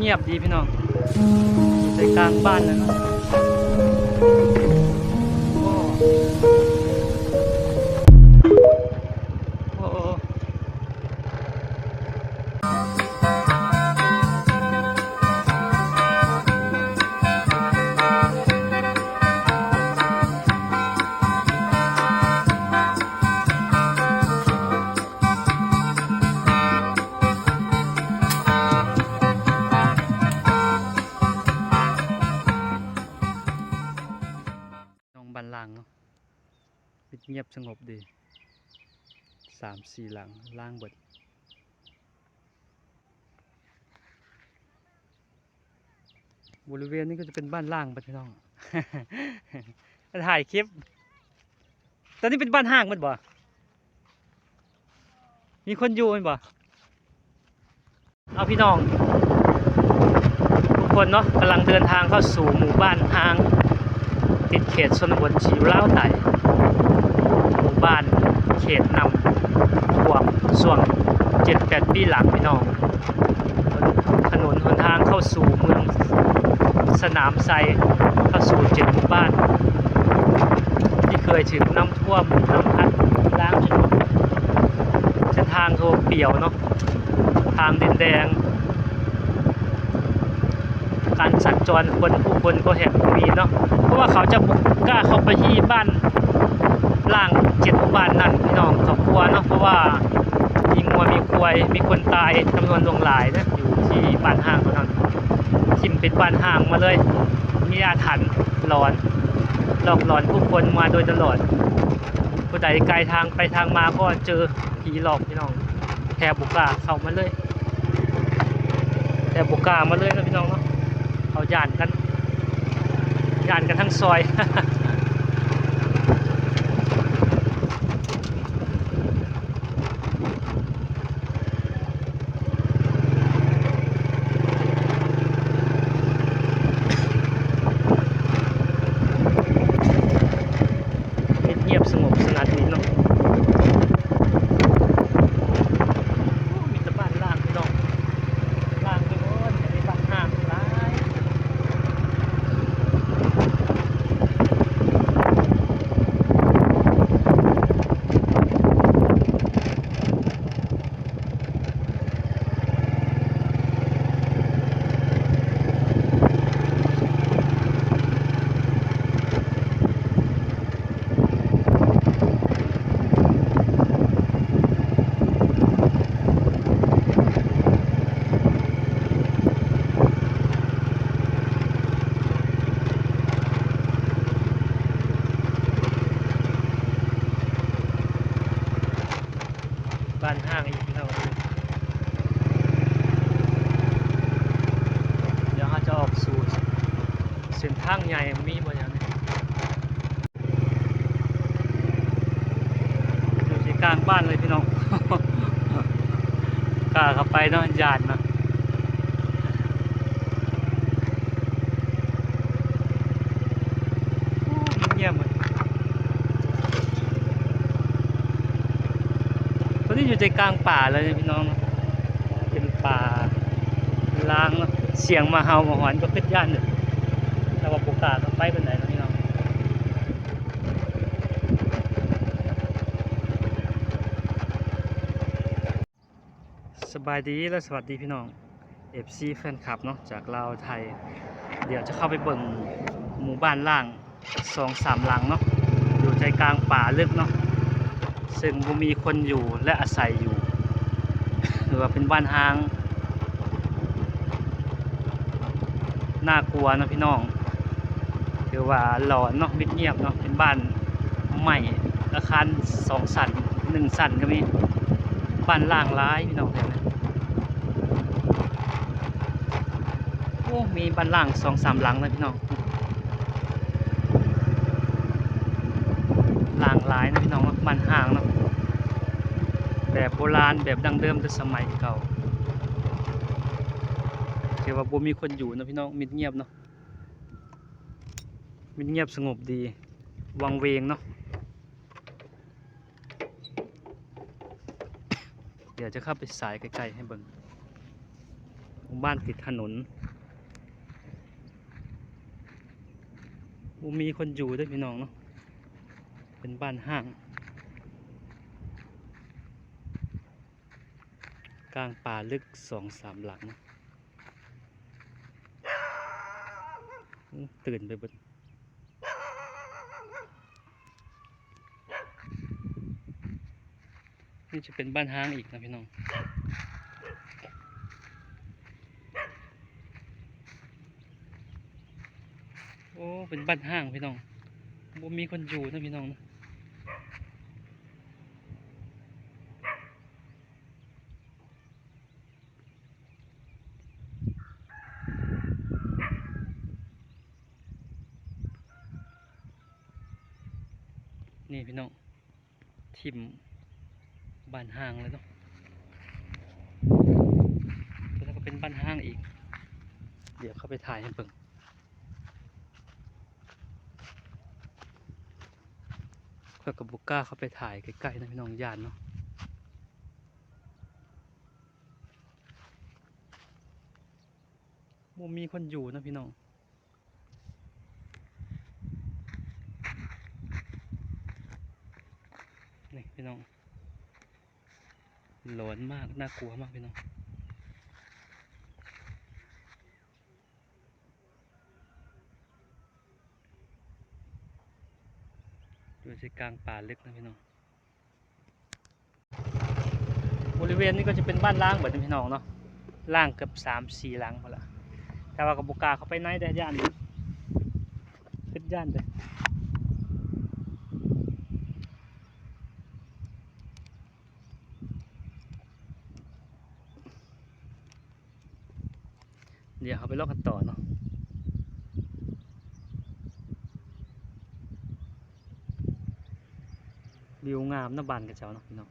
ງຽບດີພີ່ນ້ອງ ໃຈກາງບ້ານເລີຍເນາະ. ໂອ້ ໂອ້ ນ້ອງບ້ານລ່າງເນາະ ປິດງຽບສະຫງົບດີ ສາມສີ່ຫຼັງລ້າງເບິດ. ບໍລິເວນນີ້ກໍຈະເປັນບ້ານລ້າງເບິດພີ່ນ້ອງ ຖ່າຍຄລິບ. ຕອນນີ້ເປັນບ້ານຮ້າງເບິດບໍ່? ມີຄົນຢູ່ແມ່ນບໍ່? ເອົາ ພີ່ນ້ອງທຸກຄົນເນາະ ກຳລັງເດີນທາງເຂົ້າສູ່ໝູ່ບ້ານຮ້າງ ຕິດເຂດຊົນນະບົດທີ່ຢູ່ລາວໃຕ້. ໝູ່ບ້ານເຂດນ້ຳຖ້ວມຊ່ວງເຈັດແປດປີຫຼັງ ພີ່ນ້ອງ. ຖະໜົນຫົນທາງເຂົ້າສູ່ເມືອງສະໜາມໄຊ ເຂົ້າສູ່ເຈັດໝູ່ບ້ານ ທີ່ເຄີຍຖືກນ້ຳຖ້ວມ ນ້ຳພັດລ້າງຈົນໝົດ. ເສັ້ນທາງກໍປຽວເນາະ ທາງດິນແດງ ການສັນຈອນຄົນ ຜູ້ຄົນກໍແຮງບໍ່ມີເນາະ ເພາະວ່າເຂົາຈະບໍ່ກ້າເຂົ້າໄປທີ່ບ້ານລ້າງເຈັດໝູ່ບ້ານນັ້ນ ພີ່ນ້ອງ ເຂົາກົວເນາະ ເພາະວ່າມີງົວມີຄວາຍ ມີຄົນຕາຍຈຳນວນຫຼວງຫຼາຍເນາະ ຢູ່ທີ່ບ້ານຮ້າງເທົ່ານັ້ນ ຖິ້ມເປັນບ້ານຮ້າງມາເລີຍ ມີອາຖັນຫຼອນ ຫຼອກຫຼອນຜູ້ຄົນມາໂດຍຕະຫຼອດ. ຜູ້ໃດໄກທາງໄປທາງມາກໍເຈີ ຜີຫຼອກພີ່ນ້ອງ ແທບບໍ່ກ້າເຂົ້າມາເລີຍ ແທບບໍ່ກ້າມາເລີຍເນາະ ພີ່ນ້ອງເນາະ ເຂົາຢ້ານກັນ ຢ້ານກັນທັງຊອຍ. ເຮັດງຽບສະຫງົບສະຫງັດດີເນາະ ມີແຕ່ບ້ານລ້າງພີ່ນ້ອງ ລ້າງໄປໝົດ ມີແຕ່ບ້ານຮ້າງຫຼາຍ. ບ້ານຮ້າງອີກພີ່ນ້ອງເອີຍ ດຽວເຮົາຈະອອກສູ່ເສັ້ນທາງໃຫຍ່ ມີບໍ່ແຖວນີ້ ຢູ່ໃຈກາງບ້ານເລີຍພີ່ນ້ອງ ກ້າເຂົ້າໄປເນາະ ຢ້ານເນາະ. ໂອ້ ງຽບເວີຍ ຕອນນີ້ຢູ່ໃຈກາງປ່າເລີຍພີ່ນ້ອງ ເປັນປ່າລ້າງເນາະ ສຽງໝາເຫົ່າໝາຫອນກໍຄິດຢ້ານເລີຍ ແຕ່ວ່າບໍ່ກ້າເຂົ້າໄປປານໃດເນາະພີ່ນ້ອງ. ສະບາຍດີ ແລະ ສະຫວັດດີພີ່ນ້ອງ ເອັຟຊີ ແຟນຄລັບເນາະ ຈາກລາວໄທ. ດຽວຈະເຂົ້າໄປເບິ່ງໝູ່ບ້ານລ້າງສອງສາມຫຼັງເນາະ ຢູ່ໃຈກາງປ່າເລິກເນາະ ເຊິ່ງບໍ່ມີຄົນຢູ່ ແລະ ອາໄສຢູ່ ຫຼືວ່າເປັນບ້ານຮ້າງ. ໜ້າກົວເນາະພີ່ນ້ອງ ຖືວ່າຫຼອນເນາະ ມິດງຽບເນາະ ເປັນບ້ານໄມ້ ອາຄານສອງຊັ້ນ ໜຶ່ງຊັ້ນກໍມີ ບ້ານລ້າງຫຼາຍພີ່ນ້ອງແຖວນີ້. ໂອ້ ມີບ້ານລ້າງສອງສາມຫຼັງເລີຍພີ່ນ້ອງ ລ້າງຫຼາຍເນາະພີ່ນ້ອງເນາະ ບ້ານຮ້າງເນາະ ແບບໂບລານ ແບບດັ້ງເດີມແຕ່ສະໄໝເກົ່າ ຖືວ່າບໍ່ມີຄົນຢູ່ເນາະພີ່ນ້ອງ ມິດງຽບເນາະ. ມິດງຽບສະຫງົບດີ ວັງເວງເນາະ. ດຽວຈະເຂົ້າໄປສາຍໃກ້ໆໃຫ້ເບິ່ງ. ບ້ານຕິດຖະໜົນ ບໍ່ມີຄົນຢູ່ເດີພີ່ນ້ອງເນາະ ເປັນບ້ານຮ້າງກາງປ່າເລິກສອງສາມຫຼັງເນາະ. ຕື່ນໄປເບິດ. ນີ້ຈະເປັນບ້ານຮ້າງອີກນະພີ່ນ້ອງ. ໂອ້ ເປັນບ້ານຮ້າງພີ່ນ້ອງ ບໍ່ມີຄົນຢູ່ນະພີ່ນ້ອງນະ. ນີ້ພີ່ນ້ອງ ຖິ້ມບ້ານຮ້າງເລີຍເນາະ. ຕົວນັ້ນກໍເປັນບ້ານຮ້າງອີກ ດຽວເຂົ້າໄປຖ່າຍໃຫ້ເບິ່ງ. ຂ້ອຍກໍບໍ່ກ້າເຂົ້າໄປຖ່າຍໃກ້ໆນະພີ່ນ້ອງ ຢ້ານເນາະ. ບໍ່ມີຄົນຢູ່ນະພີ່ນ້ອງ. ນີ້ພີ່ນ້ອງ ຫຼອນມາກ ໜ້າກົວມາກພີ່ນ້ອງ. ຢູ່ໃນກາງປ່າເລິກນະພີ່ນ້ອງ. ບໍລິເວນນີ້ກໍຈະເປັນບ້ານຮ້າງເບິດນະພີ່ນ້ອງເນາະ ຮ້າງເກືອບສາມສີ່ຫຼັງພຸ້ນລະ ແຕ່ວ່າກໍບໍ່ກ້າເຂົ້າໄປໃນເດ້ ຢ້ານ ຄິດຢ້ານເດ້. ດຽວເຮົາໄປເລາະກັນຕໍ່ເນາະ. ວິວງາມເນາະ ບ້ານເຂົາເຈົ້າເນາະພີ່ນ້ອງ.